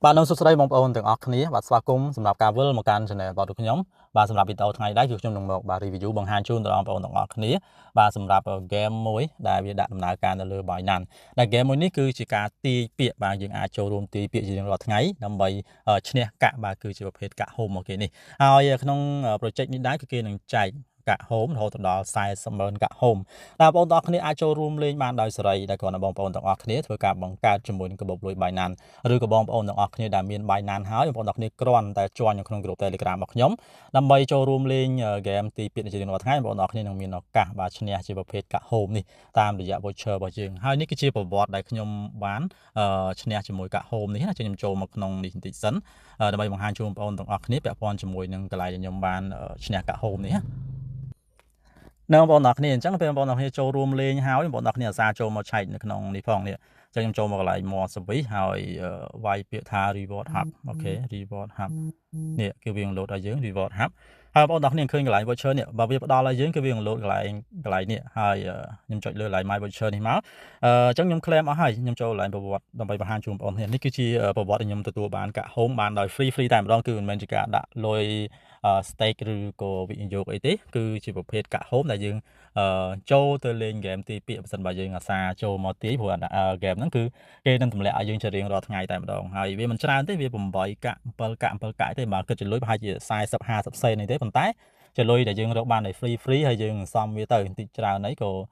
បាទនឹងសួស្តីបងប្អូនទាំងអស់គ្នាបាទស្វាគមន៍សម្រាប់ការវិលមកកាន់ Channel របស់ខ្ញុំបាទសម្រាប់វីដេអូថ្ងៃនេះគឺខ្ញុំនឹងមកបាទ review បង្ហាញជូនដល់បងប្អូនទាំងអស់គ្នាបាទសម្រាប់ game មួយដែលវាដាក់ដំណើរការនៅលើ Binance ដែល game មួយនេះគឺជាការទាយពាក្យបាទយើងអាចចូលរួមទាយពាក្យជារៀងរាល់ថ្ងៃដើម្បីឈ្នះកាក់បាទគឺជាប្រភេទកាក់ home មកគេនេះហើយក្នុង project នេះដែរគឺគេនឹងចែកកាក់ហូមរហូតដល់40ម៉ឺនកាក់ហូមដែលបងប្អូនទាំងអស់គ្នាអាចចូលរួមលេងបានដោយសេរីដែលគ្រាន់តែបងប្អូនទាំងអស់គ្នាធ្វើការបង្កើតជាមួយនឹងកាបូបលុយ Binance ឬក៏បងប្អូនទាំងអស់គ្នាដែលមាន Binance ហើយបងប្អូនទាំងអស់គ្នាគ្រាន់តែ join នៅក្នុងក្រុម Telegram របស់ខ្ញុំដើម្បីចូលរួមលេង game ទីពាក្យជារៀងរាល់ថ្ងៃបងប្អូនទាំងអស់គ្នានឹងមានឱកាសបាទឈ្នះជាប្រភេទកាក់ហូមនេះតាមរយៈ voucher របស់យើងហើយនេះគឺជាប្រវត្តិដែលខ្ញុំបានឈ្នះជាមួយកាក់ហូមនេះណាខ្ញុំចូលមកក្នុងនេះបន្តិចសិនដើម្បីបង្ហាញជូនបងប្អូនទាំងអស់គ្នាពាក់ព័ន្ធជាមួយនឹងកន្លែងដែលខ្ញុំបានឈ្នះកាក់ហូមនេះណានៅបងប្អូនទាំងគ្នាអញ្ចឹងពេលបងប្អូនទាំងគ្នាចូលរួមលេងហើយបងប្អូនទាំងគ្នាអាសាចូលមកឆែកនៅក្នុងនេះផងនេះអញ្ចឹងខ្ញុំចូលមកកន្លែង more service ហើយវាយពាក្យថា reward hub OK reward hub នេះគឺវានឹង load ឲ្យយើង reward hub ហើយបងប្អូនទាំងគ្នាឃើញកន្លែង voucher នេះបើវាផ្ដល់ឲ្យយើងគឺវានឹង load កន្លែងកន្លែងនេះហើយខ្ញុំចុចលើកន្លែង my voucher នេះមកអញ្ចឹងខ្ញុំ claim អស់ហើយខ្ញុំចូលកន្លែងប្រវត្តិដើម្បីបង្ហាញជូនបងប្អូននេះនេះគឺជាប្រវត្តិដែលខ្ញុំទទួលបានកាក់ home បានដោយ free free តែម្ដងគឺមិនមែនជាការដាក់លុយ stake ឬក៏វិនិយោគអីទេគឺជាប្រភេទកាក់ home ដែលយើងចូលទៅលេងហ្គេមទីពាក្យបើសិនបើយើងអាសាចូលមកទាយព្រោះហ្គេមហ្នឹងគឺគេនឹងទម្លាក់ឲ្យយើងជារៀងរាល់ថ្ងៃតែម្ដងហើយវាមិនច្រើនទេវា8កាក់7កាក់7កាក់ទេបើគិតជាលុយប្រហែលជា40 50សេននេះទេប៉ុន្តែជាលុយដែលយើងរកបានដោយ free free ហើយយើងសន្សំវាទៅបន្តិចច្រើនអីក៏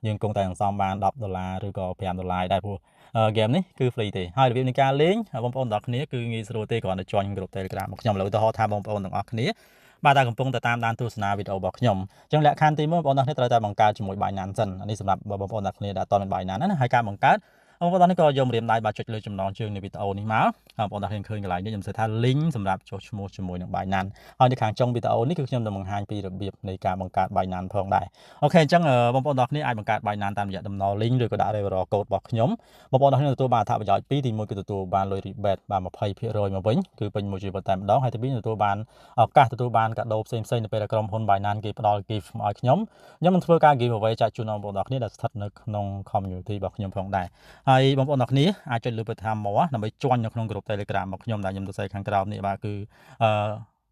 យើងគង់តែសន្សំបាន10ដុល្លារឬក៏5ដុល្លារដែរព្រោះហ្គេមនេះគឺ free ទេហើយរបៀបនៃការលេងបងប្អូនទាំងអស់គ្នាគឺងាយស្រួលទេគ្រាន់តែ join ក្រុម Telegram របស់ខ្ញុំឥឡូវទៅហៅថាបងប្អូនទាំងអស់គ្នាបាទតែកំពុងតែតាមដានទស្សនាវីដេអូរបស់ខ្ញុំអញ្ចឹងលក្ខខណ្ឌទី1បងប្អូនទាំងគ្នាត្រូវតែបង្កើតជាមួយ Binance សិននេះសម្រាប់បងប្អូនទាំងគ្នាដែលអត់មាន Binance ណាហើយការបង្កើត បងប្អូនទាំងនេះក៏យកម្រាមដៃបាទចុចលើចំណងជើងនៃវីដេអូនេះមកបងប្អូនទាំងគ្នាឃើញកន្លែងនេះខ្ញុំសរសេរថា link សម្រាប់ចុះឈ្មោះជាមួយនឹង Binance ហើយនៅខាងចុងវីដេអូនេះគឺខ្ញុំនឹងបង្ហាញពីរបៀបនៃការបង្កើត Binance ផងដែរ OK អញ្ចឹងបងប្អូនទាំងគ្នាអាចបង្កើត Binance តាមរយៈតំណ link ឬក៏ដាក់ referral code របស់ខ្ញុំបងប្អូនទាំងគ្នាទទួលបានអត្ថប្រយោជន៍ពីរទី1គឺទទួលបានលុយ rebate បាទ20%មកវិញគឺពេញមួយជីវិតតែម្ដងហើយទី2ទទួលបានឱកាសទទួលបានកាដូផ្សេងៗនៅពេលដែលក្រុមហ៊ុន Binance គេផ្ដល់ gift មកឲ្យខ្ញុំខ្ញុំនឹងធ្វើការ give away ចែកជូនដល់បងប្អូនទាំងគ្នាដែលស្ថិតនៅក្នុង community របស់ខ្ញុំផងដែរហើយបងប្អូនទាំងគ្នាអាចចុចលើពាក្យថា more ដើម្បី join នៅក្នុងក្រុម Telegram របស់ខ្ញុំដែលខ្ញុំសរសេរខាងក្រោមនេះបាទគឺ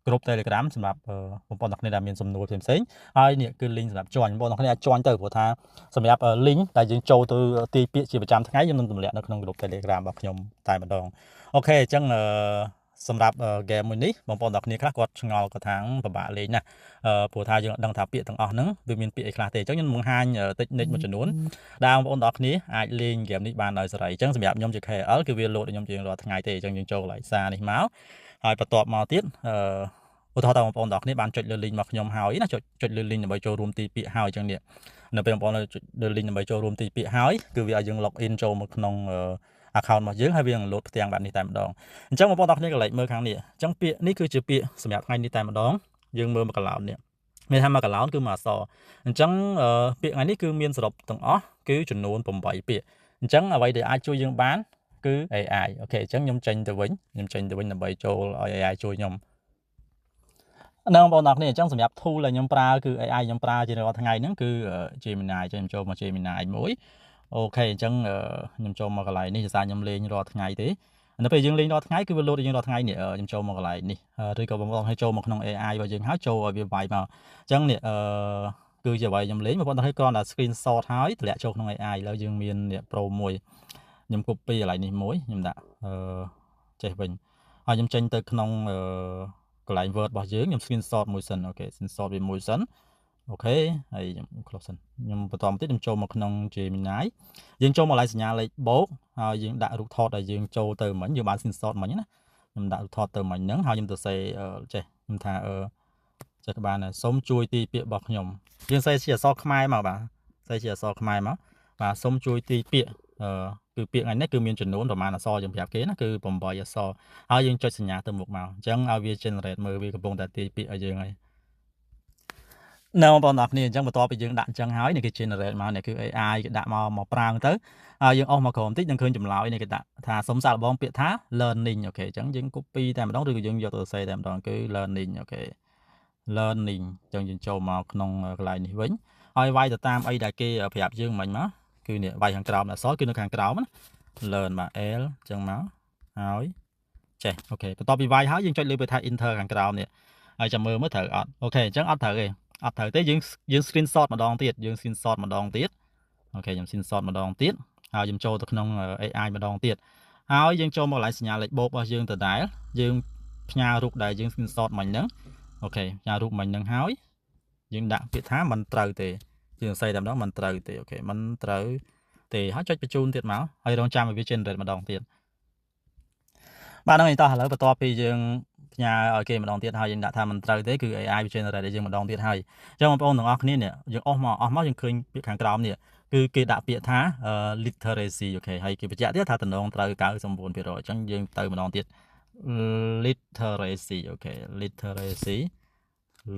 ក្រុម Telegram សម្រាប់បងប្អូនទាំងគ្នាដែលមានសំណួរផ្សេងៗហើយនេះគឺ link សម្រាប់ join បងប្អូនទាំងគ្នាអាច join ទៅព្រោះថាសម្រាប់ link ដែលយើងចូលទៅទាយពាក្យជាប្រចាំថ្ងៃខ្ញុំនឹងទម្លាក់នៅក្នុងក្រុម Telegram របស់ខ្ញុំតែម្ដង OK អញ្ចឹងអឺសម្រាប់ហ្គេមមួយនេះបងប្អូនទាំងគ្នាខ្លះគាត់ឆ្ងល់គាត់ថាពិបាកលេងណាស់ព្រោះថាយើងអត់ដឹងថាពាក្យទាំងអស់ហ្នឹងវាមានពាក្យអីខ្លះទេអញ្ចឹងខ្ញុំបង្ហាញតិចមួយចំនួនដែលបងប្អូនទាំងគ្នាអាចលេងហ្គេមនេះបានដោយសេរីអញ្ចឹងសម្រាប់ខ្ញុំជា KOL គឺវាលោតឲ្យខ្ញុំជារាល់ថ្ងៃទេអញ្ចឹងយើងចូលកន្លែងសារនេះមកហើយបន្ទាប់មកទៀតអឺឧទាហរណ៍តើបងប្អូនទាំងគ្នាបានចុចលើ link របស់ខ្ញុំហើយណាចុចចុចលើ link ដើម្បីចូលរួមទីពាក្យហើយអញ្ចឹងនេះនៅពេលបងប្អូនចុចលើ link ដើម្បីចូលរួមទីពាក្យហើយគឺវាឲ្យយើង log in ចូលមកក្នុង account របស់យើងហើយវានឹងលោតផ្ទាំងបែបនេះតែម្ដងអញ្ចឹងបងប្អូនទាំងគ្នាក៏លេចមើលខាងនេះអញ្ចឹងពាក្យនេះគឺជាពាក្យសម្រាប់ថ្ងៃនេះតែម្ដងយើងមើលមកកឡោននេះមានថាមកកឡោនគឺមួយអក្សរអញ្ចឹងពាក្យថ្ងៃនេះគឺមានសរុបទាំងអស់គឺចំនួន8ពាក្យអញ្ចឹងអ្វីដែលអាចជួយយើងបានគឺ AI OK អញ្ចឹងខ្ញុំចេញទៅវិញខ្ញុំចេញទៅវិញដើម្បីចូលឲ្យ AI ជួយខ្ញុំហ្នឹងបងប្អូនទាំងគ្នាអញ្ចឹងសម្រាប់ tool ដែលខ្ញុំប្រើគឺ AI ខ្ញុំប្រើជារាល់ថ្ងៃហ្នឹងគឺ Gemini អញ្ចឹងខ្ញុំចូលមក Gemini មួយ OK អញ្ចឹងខ្ញុំចូលមកកន្លែងនេះភាសាខ្ញុំលេងរាល់ថ្ងៃទេនៅពេលយើងលេងរាល់ថ្ងៃគឺវាលោតយើងរាល់ថ្ងៃនេះខ្ញុំចូលមកកន្លែងនេះឬក៏បងប្អូនឲ្យចូលមកក្នុង AI របស់យើងហើយចូលឲ្យវាវាយមកអញ្ចឹងនេះអឺគឺជាអ្វីខ្ញុំលេងបងប្អូនឲ្យគ្រាន់តែ screenshot ហើយតម្លាក់ចូលក្នុង AI ឥឡូវយើងមាននេះ Pro មួយខ្ញុំ copy កន្លែងនេះមួយខ្ញុំដាក់អឺចេះវិញហើយខ្ញុំចេញទៅក្នុងកន្លែង Word របស់យើងខ្ញុំ screenshot មួយសិន OK screenshot វាមួយសិន OK ហើយខ្ញុំ close សិនខ្ញុំបន្តមកទៀតខ្ញុំចូលមកក្នុង Gemini យើងចូលមកកន្លែងសញ្ញាលេខបូកហើយយើងដាក់រូបថតដែលយើងចូលទៅមិញយើងបាន screenshot មិញណាខ្ញុំដាក់រូបថតទៅមិញហ្នឹងហើយខ្ញុំទៅសេចេះខ្ញុំថាអឺចេះក៏បានដែរសូមជួយទីពាក្យរបស់ខ្ញុំយើងសេជាអក្សរខ្មែរមកបាទសេជាអក្សរខ្មែរមកបាទសូមជួយទីពាក្យអឺគឺពាក្យថ្ងៃនេះគឺមានចំនួនប្រមាណអក្សរយើងប្រាប់គេណាគឺ8អក្សរហើយយើងចុចសញ្ញាទៅមុខមកអញ្ចឹងឲ្យវា generate មើលវាកំពុងតែទាយពាក្យឲ្យយើងហើយនៅបងប្អូនទាំងគ្នាអញ្ចឹងបន្ទាប់ពីយើងដាក់អញ្ចឹងហើយនេះគេ generate មកនេះគឺ AI គេដាក់មកមកប្រាងទៅហើយយើងអស់មកក្រោមតិចនឹងឃើញចម្លើយនេះគេដាក់ថាសុំសាកល្បងពាក្យថា learning OK អញ្ចឹងយើង copy តែម្ដងឬក៏យើងយកទៅសរសេរតែម្ដងគឺ learning OK learning អញ្ចឹងយើងចូលមកក្នុងកន្លែងនេះវិញហើយវាយទៅតាមអីដែលគេប្រាប់យើងមិញមកគឺនេះវាយខាងក្រោមអក្សរគឺនៅខាងក្រោមណា learn បាទ L អញ្ចឹងមកហើយ ចេះ OK បន្ទាប់ពីវាយហើយយើងចុចលើពាក្យថា enter ខាងក្រោមនេះហើយចាំមើលមើលត្រូវអត់ OK អញ្ចឹងអត់ត្រូវទេអត់ត្រូវទេយើងយើង screenshot ម្ដងទៀតយើង screenshot ម្ដងទៀត OK ខ្ញុំ screenshot ម្ដងទៀតហើយខ្ញុំចូលទៅក្នុង AI ម្ដងទៀតហើយយើងចូលមកកន្លែងសញ្ញាលេខបូករបស់យើងដដែលយើងផ្ញើរូបដែលយើង screenshot មិញហ្នឹង OK ផ្ញើរូបមិញហ្នឹងហើយយើងដាក់ពាក្យថាមិនត្រូវទេយើងសរសេរតែម្ដងមិនត្រូវទេ OK មិនត្រូវទេហើយចុចបញ្ជូនទៀតមកហើយរងចាំឲ្យវា generate ម្ដងទៀតបាទហ្នឹងឯងតោះឥឡូវបន្ទាប់ពីយើងផ្ញើឲ្យគេម្ដងទៀតហើយយើងដាក់ថាមិនត្រូវទេគឺ AI វា generate ឲ្យយើងម្ដងទៀតហើយអញ្ចឹងបងប្អូនទាំងអស់គ្នានេះយើងអស់មកអស់មកយើងឃើញពាក្យខាងក្រោមនេះគឺគេដាក់ពាក្យថា literacy OK ហើយគេបញ្ជាក់ទៀតថាតំណងត្រូវ99%អញ្ចឹងយើងទៅម្ដងទៀត literacy OK literacy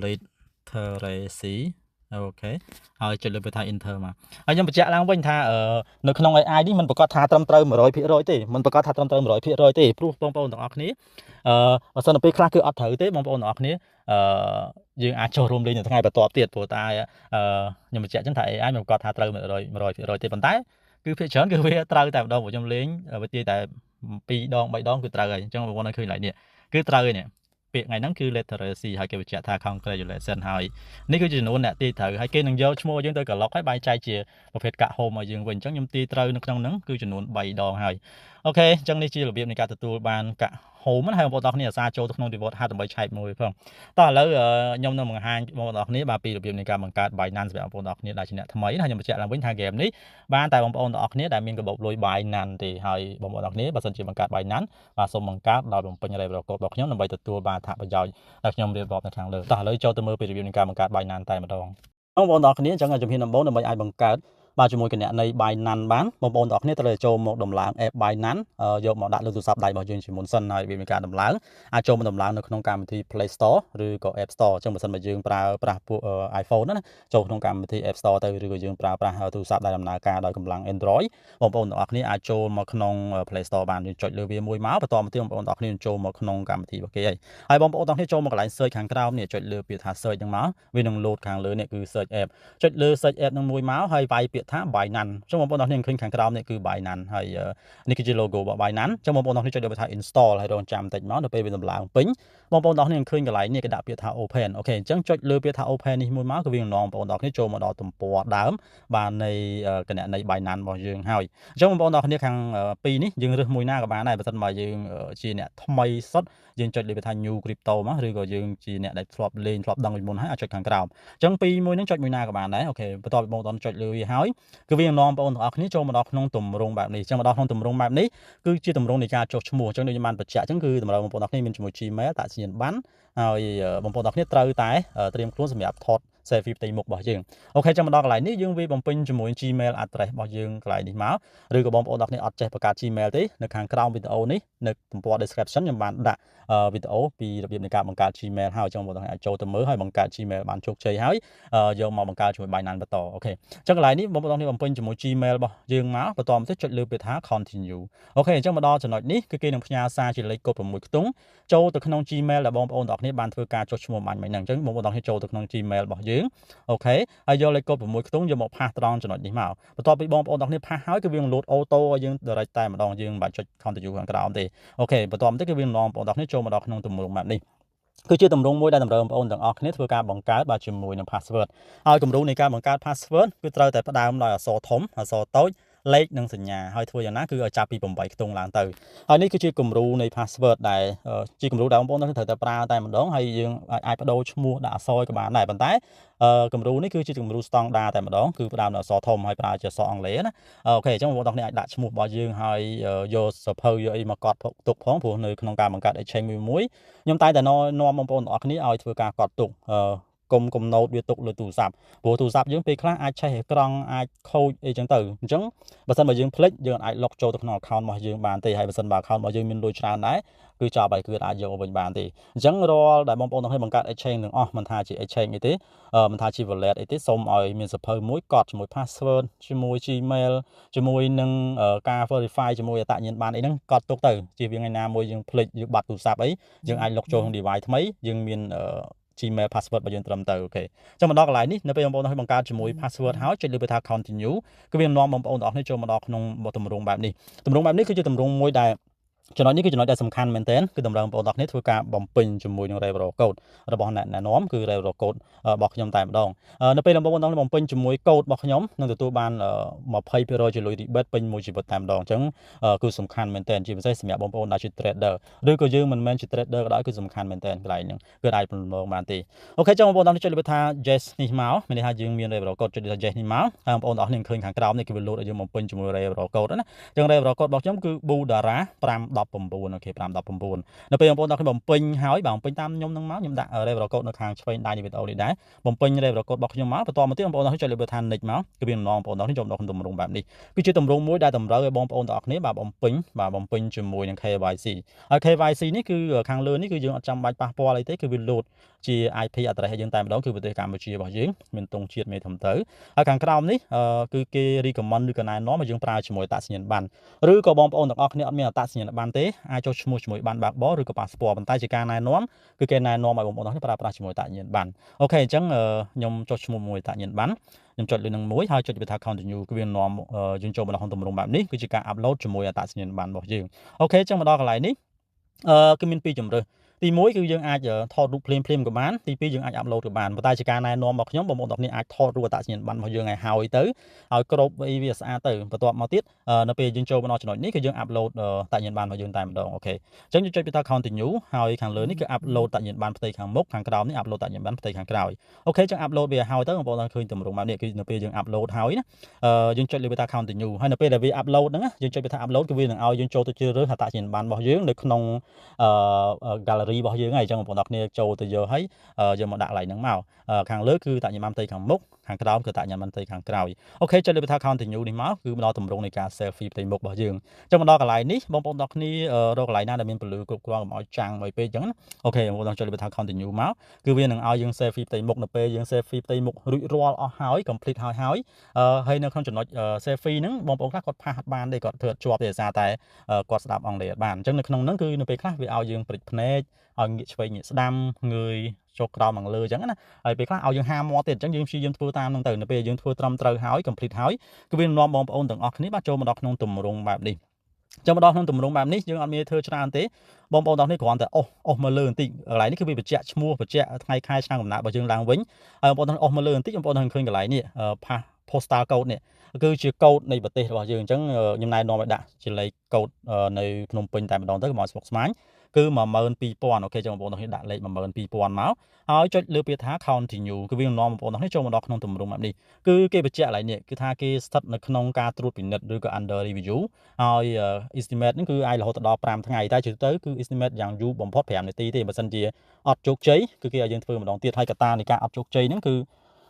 literacy OK ហើយចុចលើពាក្យថា enter មកហើយខ្ញុំបញ្ជាក់ឡើងវិញថានៅក្នុង AI នេះមិនប្រកាសថាត្រឹមត្រូវ100%ទេមិនប្រកាសថាត្រឹមត្រូវ100%ទេព្រោះបងប្អូនទាំងអស់គ្នាបើសិនទៅពេលខ្លះគឺអត់ត្រូវទេបងប្អូនទាំងអស់គ្នាយើងអាចចូលរួមលេងនៅថ្ងៃបន្ទាប់ទៀតព្រោះតែខ្ញុំបញ្ជាក់ចឹងថា AI មិនប្រកាសថាត្រូវ100 100%ទេប៉ុន្តែគឺភាគច្រើនគឺវាត្រូវតែម្ដងព្រោះខ្ញុំលេងវាទាយតែ2ដង3ដងគឺត្រូវហើយអញ្ចឹងបងប្អូនឃើញឡើយនេះគឺត្រូវហើយនេះពាក្យថ្ងៃហ្នឹងគឺ literacy ហើយគេបញ្ជាក់ថា congratulation ហើយនេះគឺជាចំនួនអ្នកទាយត្រូវហើយគេនឹងយកឈ្មោះយើងទៅក្លុកហើយបែងចែកជាប្រភេទកាក់ home ឲ្យយើងវិញអញ្ចឹងខ្ញុំទាយត្រូវនៅក្នុងហ្នឹងគឺចំនួន3ដងហើយ OK អញ្ចឹងនេះជារបៀបនៃការទទួលបានកាក់ home ណាហើយបងប្អូនទាំងគ្នាអាសាចូលទៅក្នុង reward ហាត់ដើម្បីឆែកមួយផងតោះឥឡូវខ្ញុំនឹងបង្ហាញបងប្អូនទាំងគ្នាបាទពីរបៀបនៃការបង្កើត Binance សម្រាប់បងប្អូនទាំងគ្នាដែលជាអ្នកថ្មីណាខ្ញុំបញ្ជាក់ឡើងវិញថា game នេះបានតែបងប្អូនទាំងអស់គ្នាដែលមានកាបូបលុយ Binance ទេហើយបងប្អូនទាំងគ្នាបើសិនជាបង្កើត Binance បាទសូមបង្កើតដោយបំពេញ referral code របស់ខ្ញុំដើម្បីទទួលបានអត្ថប្រយោជន៍ដែលខ្ញុំរៀបរាប់នៅខាងលើតោះឥឡូវចូលទៅមើលពីរបៀបនៃការបង្កើត Binance តែម្ដងបងប្អូនទាំងអស់គ្នាអញ្ចឹងជំហានដំបូងដើម្បីអាចបង្កើតបាទជាមួយគណនី Binance បានបងប្អូនទាំងអស់គ្នាត្រូវចូលមកដំឡើង app Binance យកមកដាក់លើទូរស័ព្ទដៃរបស់យើងជាមុនសិនហើយវាមានការដំឡើងអាចចូលមកដំឡើងនៅក្នុងកម្មវិធី Play Store ឬក៏ App Store អញ្ចឹងបើសិនបើយើងប្រើប្រាស់ពួក iPhone ណាចូលក្នុងកម្មវិធី App Store ទៅឬក៏យើងប្រើប្រាស់ទូរស័ព្ទដែលដំណើរការដោយកម្លាំង Android បងប្អូនទាំងអស់គ្នាអាចចូលមកក្នុង Play Store បានយើងចុចលើវាមួយមកបន្តមកទៀតបងប្អូនទាំងអស់គ្នាចូលមកក្នុងកម្មវិធីរបស់គេហើយហើយបងប្អូនទាំងអស់គ្នាចូលមកកន្លែង search ខាងក្រោមនេះចុចលើពាក្យថា search ហ្នឹងមកវានឹង load ខាងលើនេះគឺ search app ចុចលើ search app ហ្នឹងមួយមកហើយវាយពាក្យថា Binance អញ្ចឹងបងប្អូនទាំងអស់គ្នាឃើញខាងក្រោមនេះគឺ Binance ហើយនេះគឺជា logo របស់ Binance អញ្ចឹងបងប្អូនទាំងអស់គ្នាចុចលើពាក្យថា install ហើយរងចាំបន្តិចមកដល់ពេលវាដំឡើងពេញបងប្អូនទាំងអស់គ្នាឃើញកន្លែងនេះគេដាក់ពាក្យថា open OK អញ្ចឹងចុចលើពាក្យថា open នេះមួយមកគឺវានឹងនាំបងប្អូនទាំងអស់គ្នាចូលមកដល់ទំព័រដើមបាទនៃគណនី Binance របស់យើងហើយអញ្ចឹងបងប្អូនទាំងអស់គ្នាខាងពីរនេះយើងរើសមួយណាក៏បានដែរបើសិនបើយើងជាអ្នកថ្មីសុទ្ធយើងចុចលើពាក្យថា new crypto មកឬក៏យើងជាអ្នកដែលធ្លាប់លេងធ្លាប់ដឹងពីមុនហើយអាចចុចខាងក្រោមអញ្ចឹងពីរមួយហ្នឹងចុចមួយណាក៏បានដែរ OK បន្ទាប់ពីបងប្អូនចុចលើវាហើយគឺវានឹងនាំបងប្អូនទាំងអស់គ្នាចូលមកដល់ក្នុងទម្រង់បែបនេះអញ្ចឹងមកដល់ក្នុងទម្រង់បែបនេះគឺជាទម្រង់នៃការចុះឈ្មោះអញ្ចឹងដូចខ្ញុំបានបញ្ជាក់អញ្ចឹងគឺតម្រូវបងប្អូនទាំងអស់គ្នាមានជាមួយ Gmail តាក់សញ្ញាប័ណ្ណហើយបងប្អូនទាំងអស់គ្នាត្រូវតែត្រៀមខ្លួនសម្រាប់ថត selfie ផ្ទៃមុខរបស់យើង OK ចាំមកដល់កន្លែងនេះយើងវាបំពេញជាមួយ Gmail address របស់យើងកន្លែងនេះមកឬក៏បងប្អូនទាំងគ្នាអត់ចេះបង្កើត Gmail ទេនៅខាងក្រោមវីដេអូនេះនៅទំព័រ description ខ្ញុំបានដាក់វីដេអូពីរបៀបនៃការបង្កើត Gmail ហើយចង់បងប្អូនអាចចូលទៅមើលហើយបង្កើត Gmail បានជោគជ័យហើយយកមកបង្កើតជាមួយ Binance បន្ត OK អញ្ចឹងកន្លែងនេះបងប្អូនទាំងគ្នាបំពេញជាមួយ Gmail របស់យើងមកបន្តមកទៅចុចលើពាក្យថា continue OK អញ្ចឹងមកដល់ចំណុចនេះគឺគេនឹងផ្ញើសារជាលេខកូដ6ខ្ទង់ចូលទៅក្នុង Gmail ដែលបងប្អូនទាំងគ្នាបានធ្វើការចុះឈ្មោះបាញ់មិញហ្នឹងអញ្ចឹងបងប្អូនទាំងគ្នាចូលទៅក្នុង Gmail របស់យើង OK ហើយយកលេខកូដ6ខ្ទង់យកមក paste ត្រង់ចំណុចនេះមកបន្ទាប់ពីបងប្អូនទាំងគ្នា paste ហើយគឺវានឹង load auto ឲ្យយើង direct តែម្ដងយើងមិនបាច់ចុច continue ខាងក្រោមទេ OK បន្ទាប់មកទៀតគឺវានឹងនាំបងប្អូនទាំងគ្នាចូលមកដល់ក្នុងទម្រង់បែបនេះគឺជាទម្រង់មួយដែលតម្រូវបងប្អូនទាំងអស់គ្នាធ្វើការបង្កើតបាទជាមួយនឹង password ហើយគំរូនៃការបង្កើត password គឺត្រូវតែផ្ដើមដោយអក្សរធំអក្សរតូចលេខនិងសញ្ញាហើយធ្វើយ៉ាងណាគឺឲ្យចាប់ពី8ខ្ទង់ឡើងទៅហើយនេះគឺជាគំរូនៃ password ដែលជាគំរូដែលបងប្អូនត្រូវតែប្រើតែម្ដងហើយយើងអាចបដូរឈ្មោះដាក់អក្សរក៏បានដែរប៉ុន្តែគំរូនេះគឺជាគំរូស្តង់ដាតែម្ដងគឺផ្ដើមដោយអក្សរធំហើយប្រើជាអក្សរអង់គ្លេសណា OK អញ្ចឹងបងប្អូនទាំងគ្នាអាចដាក់ឈ្មោះរបស់យើងហើយយកសភៅយកអីមកកត់ទុកផងព្រោះនៅក្នុងការបង្កើត exchange មួយមួយខ្ញុំតែតែនាំបងប្អូនទាំងអស់គ្នាឲ្យធ្វើការកត់ទុកកុំ note វាទុកលើទូរស័ព្ទព្រោះទូរស័ព្ទយើងពេលខ្លះអាចឆេះអេក្រង់អាចខូចអីចឹងទៅអញ្ចឹងបើសិនបើយើងភ្លេចយើងអាច log ចូលទៅក្នុង account របស់យើងបានទេហើយបើសិនបើ account របស់យើងមានលុយច្រើនដែរគឺចប់ហើយគឺអាចយកមកវិញបានទេអញ្ចឹងរាល់ដែលបងប្អូនទាំងគ្នាបង្កើត exchange ទាំងអស់មិនថាជា exchange អីទេមិនថាជា wallet អីទេសូមឲ្យមានសភៅមួយកត់ជាមួយ password ជាមួយ Gmail ជាមួយនឹងការ verify ជាមួយអត្តសញ្ញាណប័ណ្ណអីហ្នឹងកត់ទុកទៅជៀសវាងថ្ងៃណាមួយយើងភ្លេចយើងបាត់ទូរស័ព្ទអីយើងអាច log ចូលក្នុង device ថ្មីយើងមាន Gmail password របស់យើងត្រឹមត្រូវ OK ចឹងមកដល់កន្លែងនេះនៅពេលបងប្អូនឲ្យបង្កើតជាមួយ password ហើយចុចលើពាក្យថា continue គឺវានាំបងប្អូនទាំងអស់គ្នាចូលមកដល់ក្នុងទម្រង់បែបនេះទម្រង់បែបនេះគឺជាទម្រង់មួយដែល ចំណុចនេះគឺចំណុចដែលសំខាន់មែនទែនគឺតម្រូវបងប្អូនទាំងគ្នាធ្វើការបំពេញជាមួយនឹង referral code របស់អ្នកណែនាំគឺ referral code របស់ខ្ញុំតែម្ដងនៅពេលបងប្អូនទាំងបំពេញជាមួយកូដរបស់ខ្ញុំនឹងទទួលបាន20%ជាលុយ rebate ពេញមួយជីវិតតែម្ដងអញ្ចឹងគឺសំខាន់មែនទែនជាពិសេសសម្រាប់បងប្អូនដែលជា trader ឬក៏យើងមិនមែនជា trader ក៏ដោយគឺសំខាន់មែនទែនកន្លែងហ្នឹងគឺអាចប្រឡងបានទេOK ចឹងបងប្អូនទាំងចុចលើថា yes នេះមកមានន័យថាយើងមាន referral code ចុចលើថា yes នេះមកហើយបងប្អូនទាំងអស់គ្នាឃើញខាងក្រោមនេះគឺវា load ឲ្យយើងបំពេញជាមួយ referral code ណាអញ្ចឹង referral code របស់ខ្ញុំគឺ Budara 519 OK 519នៅពេលបងប្អូនទាំងគ្នាបំពេញហើយបាទបំពេញតាមខ្ញុំនឹងមកខ្ញុំដាក់ referral code នៅខាងឆ្វេងដៃនៃវីដេអូនេះដែរបំពេញ referral code របស់ខ្ញុំមកបន្តមកទៀតបងប្អូនទាំងគ្នាចុចលើថា next មកគឺវានឹងនាំបងប្អូនទាំងគ្នាចូលដល់ក្នុងទម្រង់បែបនេះគឺជាទម្រង់មួយដែលតម្រូវឲ្យបងប្អូនទាំងអស់គ្នាបាទបំពេញបាទបំពេញជាមួយនឹង KYC ហើយ KYC នេះគឺខាងលើនេះគឺយើងអត់ចាំបាច់ប៉ះពាល់អីទេគឺវា load ជា IP address ឲ្យយើងតែម្ដងគឺប្រទេសកម្ពុជារបស់យើងមានទង់ជាតិមេធំទៅហើយខាងក្រោមនេះគឺគេ recommend ឬក៏ណែនាំឲ្យយើងប្រើជាមួយអត្តសញ្ញាណប័ណ្ណឬក៏បងប្អូនទាំងអស់គ្នាអត់មានអត្តសញ្ញាណប័ណ្ណទេអាចចុះឈ្មោះជាមួយប័ណ្ណបើកបរឬក៏ប៉ាសពតប៉ុន្តែជាការណែនាំគឺគេណែនាំឲ្យបងប្អូនទាំងអស់គ្នាប្រើប្រាស់ជាមួយអត្តសញ្ញាណប័ណ្ណ OK អញ្ចឹងខ្ញុំចុះឈ្មោះមួយអត្តសញ្ញាណប័ណ្ណខ្ញុំចុចលើនឹងមួយហើយចុចវាថា continue គឺវានាំយើងចូលមកដល់ក្នុងទម្រង់បែបនេះគឺជាការ upload ជាមួយអត្តសញ្ញាណប័ណ្ណរបស់យើង OK អញ្ចឹងមកដល់កន្លែងនេះគឺមានពីរជម្រើសទី1គឺយើងអាចថតរូបភ្លាមភ្លាមក៏បានទី2យើងអាច upload ក៏បានប៉ុន្តែជាការណែនាំរបស់ខ្ញុំបងប្អូនទាំងគ្នាអាចថតរូបអត្តសញ្ញាណប័ណ្ណរបស់យើងឲ្យហើយទៅឲ្យគ្រប់អីវាស្អាតទៅបន្ទាប់មកទៀតនៅពេលយើងចូលមកដល់ចំណុចនេះគឺយើង upload អត្តសញ្ញាណប័ណ្ណរបស់យើងតែម្ដង OK អញ្ចឹងយើងចុចពីថា continue ហើយខាងលើនេះគឺ upload អត្តសញ្ញាណប័ណ្ណផ្ទៃខាងមុខខាងក្រោមនេះ upload អត្តសញ្ញាណប័ណ្ណផ្ទៃខាងក្រោយ OK អញ្ចឹង upload វាហើយទៅបងប្អូនឃើញទម្រង់បែបនេះគឺនៅពេលយើង upload ហើយណាយើងចុចលើវាថា continue ហើយនៅពេលដែលវា upload ហ្នឹងយើងចុចវាថា upload គឺវានឹងឲ្យយើងចូលទៅជ្រើសរើសអត្តសញ្ញាណប័ណ្ណរបស់យើងនៅក្នុង gallery របស់យើងហើយអញ្ចឹងបងប្អូនគ្នាចូលទៅយកហើយយកមកដាក់កន្លែងហ្នឹងមកខាងលើគឺអត្តសញ្ញាណប័ណ្ណផ្ទៃខាងមុខខាងក្រោមគឺអត្តសញ្ញាណប័ណ្ណផ្ទៃខាងក្រោយ OK ចុចលើវាថា continue នេះមកគឺមកដល់ទម្រង់នៃការ selfie ផ្ទៃមុខរបស់យើងអញ្ចឹងមកដល់កន្លែងនេះបងប្អូនទាំងគ្នារកកន្លែងណាដែលមានពន្លឺគ្រប់គ្រាន់កុំឲ្យចាំងមកពេកអញ្ចឹងណាOK បងប្អូនចុចលើវាថា continue មកគឺវានឹងឲ្យយើង selfie ផ្ទៃមុខនៅពេលយើង selfie ផ្ទៃមុខរួចរាល់អស់ហើយ complete ហើយហើយហើយនៅក្នុងចំណុច selfie ហ្នឹងបងប្អូនខ្លះគាត់pass អត់បានទេគាត់ធ្វើអត់ជាប់ទេដោយសារតែគាត់ស្ដាប់អង់គ្លេសអត់បានអញ្ចឹងនៅក្នុងហ្នឹងគឺនៅពេលខ្លះវាឲ្យយើងព្រិចភ្នែកឲ្យងាកឆ្វេងងាកស្ដាំងើយចុះក្រោមខាងលើអញ្ចឹងណាហើយពេលខ្លះឲ្យយើងហាមាត់ទៀតអញ្ចឹងយើងព្យាយាមធ្វើតាមហ្នឹងទៅនៅពេលយើងធ្វើត្រឹមត្រូវហើយ complete ហើយគឺវានាំបងប្អូនទាំងអស់គ្នាបាទចូលមកដល់ក្នុងទម្រង់បែបនេះចឹងមកដល់ក្នុងទម្រង់បែបនេះយើងអត់មានធ្វើច្រើនទេបងប្អូនទាំងនេះគ្រាន់តែអូសអូសមកលើបន្តិចកន្លែងនេះគឺវាបញ្ជាក់ឈ្មោះបញ្ជាក់ថ្ងៃខែឆ្នាំកំណើតរបស់យើងឡើងវិញហើយបងប្អូនទាំងអូសមកលើបន្តិចបងប្អូននឹងឃើញកន្លែងនេះpaste postal code នេះគឺជាកូដនៃប្រទេសរបស់យើងអញ្ចឹងខ្ញុំណែនាំឲ្យដាក់ជាលេខកូដនៅភ្នំពេញតែម្ដងទៅកុំឲ្យស្មុគស្មាញគឺ12000 OK ចឹងបងប្អូនទាំងនេះដាក់លេខ12000មកហើយចុចលើពាក្យថា continue គឺវានឹងនាំបងប្អូនទាំងនេះចូលមកដល់ក្នុងទម្រង់បែបនេះគឺគេបញ្ជាក់កន្លែងនេះគឺថាគេស្ថិតនៅក្នុងការត្រួតពិនិត្យឬក៏ under review ហើយ estimate នេះគឺអាចរហូតដល់5ថ្ងៃតែជាទៅគឺ estimate យ៉ាងយូរបំផុត5នាទីទេបើសិនជាអត់ជោគជ័យគឺគេឲ្យយើងធ្វើម្ដងទៀតហើយកត្តានៃការអត់ជោគជ័យហ្នឹងគឺ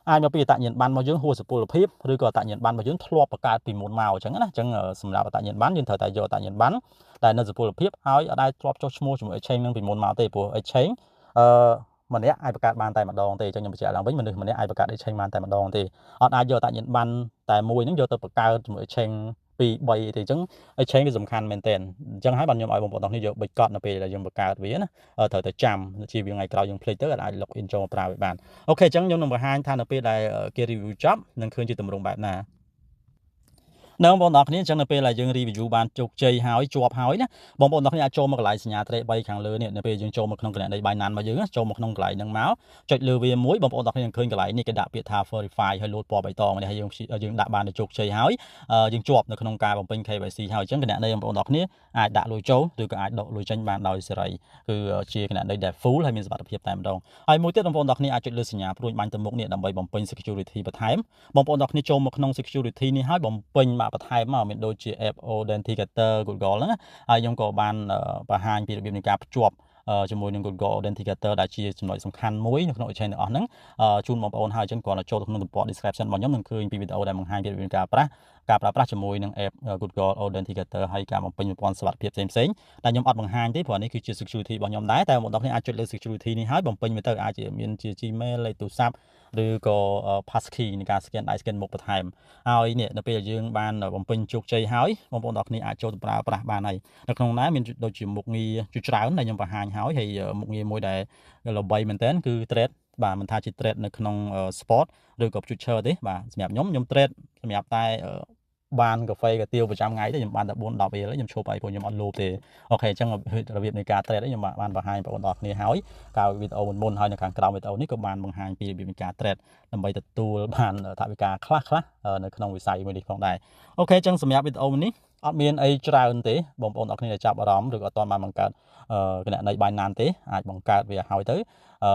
អាចមកពីអត្តញ្ញាណប័ណ្ណរបស់យើងហួសសុពលភាពឬក៏អត្តញ្ញាណប័ណ្ណរបស់យើងធ្លាប់បង្កើតពីមុនមកអញ្ចឹងណាអញ្ចឹងសម្រាប់អត្តញ្ញាណប័ណ្ណយើងត្រូវតែយកអត្តញ្ញាណប័ណ្ណដែលនៅសុពលភាពហើយអត់ដែលធ្លាប់ចុះឈ្មោះជាមួយ exchange នឹងពីមុនមកទេព្រោះ exchange ម្នាក់អាចបង្កើតបានតែម្ដងទេអញ្ចឹងខ្ញុំបញ្ជាក់ឡើងវិញមនុស្សម្នាក់អាចបង្កើត exchange បានតែម្ដងទេអត់អាចយកអត្តញ្ញាណប័ណ្ណតែមួយហ្នឹងយកទៅបង្កើតជាមួយ exchange 2 3ទេអញ្ចឹង exchange គឺសំខាន់មែនទែនអញ្ចឹងហើយបាទខ្ញុំឲ្យបងប្អូនទាំងនេះយកប៊ិចកត់នៅពេលដែលយើងបង្កើតវាណាត្រូវតែចាំជាវាថ្ងៃក្រោយយើងភ្លេចទៅអាច log in ចូលមកប្រើវាបាន OK អញ្ចឹងខ្ញុំនឹងបង្ហាញថានៅពេលដែលគេ review ចប់នឹងឃើញជាទម្រង់បែបណានៅបងប្អូនទាំងគ្នាអញ្ចឹងនៅពេលដែលយើង review បានជោគជ័យហើយជាប់ហើយណាបងប្អូនទាំងគ្នាអាចចូលមកកន្លែងសញ្ញាត្រេ3ខាងលើនេះនៅពេលយើងចូលមកក្នុងគណនី Binance របស់យើងចូលមកក្នុងកន្លែងហ្នឹងមកចុចលើវាមួយបងប្អូនទាំងគ្នានឹងឃើញកន្លែងនេះគេដាក់ពាក្យថា verify ហើយលោតពណ៌បៃតងនេះហើយយើងយើងដាក់បានជោគជ័យហើយយើងជាប់នៅក្នុងការបំពេញ KYC ហើយអញ្ចឹងគណនីបងប្អូនទាំងគ្នាអាចដាក់លុយចូលឬក៏អាចដកលុយចេញបានដោយសេរីគឺជាគណនីដែល full ហើយមានសុវត្ថិភាពតែម្ដងហើយមួយទៀតបងប្អូនទាំងគ្នាអាចចុចលើសញ្ញាព្រួញបាញ់ទៅមុខនេះដើម្បីបំពេញ security បន្ថែមបងប្អូនទាំងគ្នាចូលមកក្នុង security នេះហើយបំពេញមកបន្ថែមមកមានដូចជា app Authenticator Google ហ្នឹងហើយខ្ញុំក៏បានបង្ហាញពីរបៀបនៃការភ្ជាប់ជាមួយនឹង Google Authenticator ដែលជាចំណុចសំខាន់មួយនៅក្នុង exchange ទាំងអស់ហ្នឹងជូនបងប្អូនហើយអញ្ចឹងគ្រាន់តែចូលទៅក្នុងទំព័រ description របស់ខ្ញុំនឹងឃើញពីវីដេអូដែលបង្ហាញពីរបៀបការប្រើប្រាស់ការប្រើប្រាស់ជាមួយនឹង app Google Authenticator ហើយការបំពេញប្រព័ន្ធសុវត្ថិភាពផ្សេងៗដែលខ្ញុំអត់បង្ហាញទេព្រោះនេះគឺជា security របស់ខ្ញុំដែរតែបងប្អូនអាចចុចលើ security នេះហើយបំពេញវាទៅអាចជាមានជា Gmail លេខទូរស័ព្ទឬក៏ passkey នៃការ scan ដៃ scan មុខបន្ថែមហើយនេះនៅពេលយើងបានបំពេញជោគជ័យហើយបងប្អូនទាំងគ្នាអាចចូលទៅប្រើប្រាស់បានហើយនៅក្នុងនោះមានដូចជាមុខងារជាច្រើនដែលខ្ញុំបង្ហាញហើយហើយមុខងារមួយដែលល្បីមែនទែនគឺ trade បាទមិនថាជា trade នៅក្នុង spot ឬក៏ future ទេបាទសម្រាប់ខ្ញុំខ្ញុំ trade សម្រាប់តែ បានកាហ្វេកាទៀវប្រចាំថ្ងៃទេ ខ្ញុំបានតែ 4 10 រៀល ខ្ញុំឈប់ហើយ ព្រោះខ្ញុំអត់លោភទេ។ អូខេ អញ្ចឹងរបៀបនៃការ trade ខ្ញុំបានបង្ហាញបងប្អូនទាំងគ្នាហើយកាលវីដេអូមុនមុន ហើយនៅខាងក្រោមវីដេអូនេះក៏បានបង្ហាញពីរបៀបនៃការ trade ដើម្បីទទួលបានថវិកាខ្លះខ្លះនៅក្នុងវិស័យមួយនេះផងដែរ។ អូខេ អញ្ចឹងសម្រាប់វីដេអូនេះអត់មានអីច្រើនទេ បងប្អូនអរគ្នាដែលចាប់អារម្មណ៍ ឬក៏អត់ទាន់បានបង្កើតគណនី Binance ទេ អាចបង្កើតវាឲ្យទៅ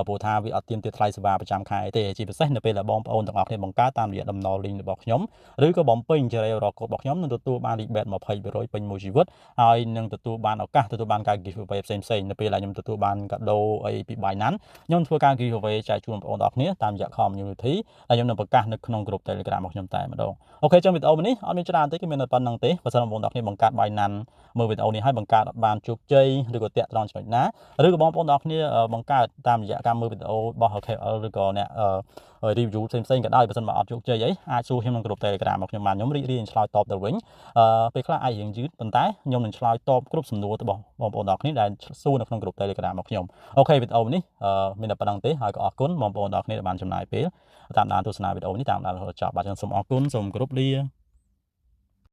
ព្រោះថាវាអត់ទាមទារថ្លៃសេវាប្រចាំខែទេ ជាពិសេសនៅពេលដែលបងប្អូនទាំងអស់គ្នាបង្កើតតាមរយៈតំណ link របស់ខ្ញុំ ឬក៏បំពេញជារកូដរបស់ខ្ញុំ នឹងទទួលបាន rebate 20% ពេញមួយជីវិត ហើយនឹងទទួលបានឱកាសទទួលបានការ giveaway ផ្សេងផ្សេង។ នៅពេលដែលខ្ញុំទទួលបានកាដូអីពី Binance ខ្ញុំធ្វើការ giveaway ចែកជូនបងប្អូនទាំងអស់គ្នាតាមរយៈ community ហើយខ្ញុំនឹងប្រកាសនៅក្នុងក្រុម Telegram របស់ខ្ញុំតែម្ដង។ អូខេ ចឹងវីដេអូនេះអត់មានច្រើនទេ គឺមានតែប៉ុណ្្នឹងទេ។ បើសិនបងប្អូនទាំងអស់គ្នាបង្កើត Binance មើលវីដេអូនេះហើយបង្កើតអត់បានជោគជ័យ ឬក៏តាក់ត្រង់ចំណុចណា ឬក៏បងប្អូនទាំងអស់គ្នាបង្កើតតាមរយៈការមើលវីដេអូរបស់ KL ឬក៏អ្នក review ផ្សេងផ្សេងក៏ដោយ បើសិនបើអត់ជោគជ័យអី អាចសួរខ្ញុំក្នុងក្រុម Telegram របស់ខ្ញុំបាន ខ្ញុំរីករាយនឹងឆ្លើយតបទៅវិញ។ អឺពេលខ្លះអាចរៀងយឺត ប៉ុន្តែខ្ញុំនឹងឆ្លើយតបគ្រប់សំណួររបស់បងប្អូនទាំងគ្នាដែលសួរនៅក្នុងក្រុម Telegram របស់ខ្ញុំ។ អូខេ វីដេអូនេះមានតែប៉ុណ្្នឹងទេ ហើយក៏អរគុណបងប្អូនទាំងគ្នាដែលបានចំណាយពេលតាមដានទស្សនាវីដេអូនេះតាមដានរហូតចប់។ បាទ ខ្ញុំសូមអរគុណ សូមគោរពលា។